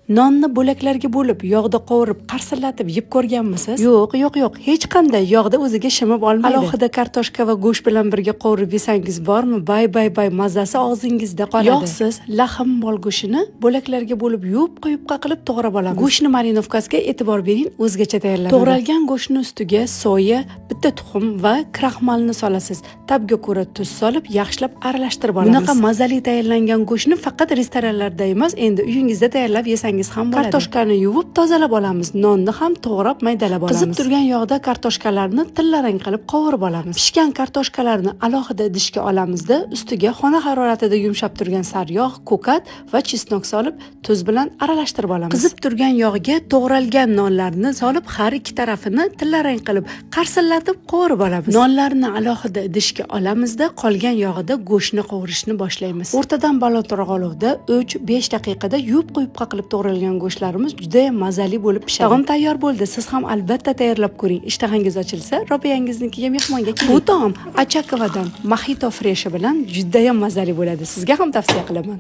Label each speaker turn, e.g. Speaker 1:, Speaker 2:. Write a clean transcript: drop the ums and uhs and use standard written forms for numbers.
Speaker 1: Nonni bo'laklarga bo'lib, yog'da qovurib, qarsillatib yeb ko'rganmisiz? Yo'q, yo'q, yo'q. Hech qanday yog'da o'ziga shimib olmaydi. Alohida kartoshka va go'sht bilan birga qovurib yesangiz bormi? Bay bay bay, mazasi og'zingizda qoladi. Yog'siz lahm mol go'shtini bo'laklarga bo'lib yupqa-yupqa qilib to'g'rab olamiz. Go'shtni marinovkasiga e'tibor bering, o'zgacha tayyorlanadi. To'g'ralgan go'shtni ustiga soya, bitta tuxum va kraxmalni solasiz. Tabga ko'ra tuz solib, yaxshilab aralashtirib olamiz. Bunaqa mazali tayyorlangan go'shtni faqat restoranlarda emas, endi uyingizda tayyorlab yesangiz ham bo'ladi. Kartoshkani yuvib tozalab olamiz. Nonni ham to'g'rab maydalab olamiz. Qizib turgan yog'da kartoshkalarni tillarang qilib qovurib olamiz. Pishgan kartoshkalarni alohida idishga olamizda, ustiga xona haroratida yumshab turgan sariyog', ko'kat va chesnok solib, tuz bilan aralashtirib olamiz. Qizib turgan yog'ga to'g'ralgan nonlarni solib, har ikki tarafini tillarang qilib qarsillatib qovurib olamiz. Nonlarni alohida idishga olamizda, qolgan yog'ida go'shtni qovurishni boshlaymiz. O'rtadan balandroq olovda 3-5 daqiqada yupqa-yupqa qilib to'g'ralgan go'shtlarimiz juda ham mazali bo'lib pishadi. Taom tayyor bo'ldi. Siz ham albatta tayyorlab ko'ring. Ishtahangiz ochilsa, Robiyangiznikiga mehmonga keling. Bu taom Achakovadan Mojito freshi bilan juda ham mazali bo'ladi. Sizga ham tavsiya qilaman.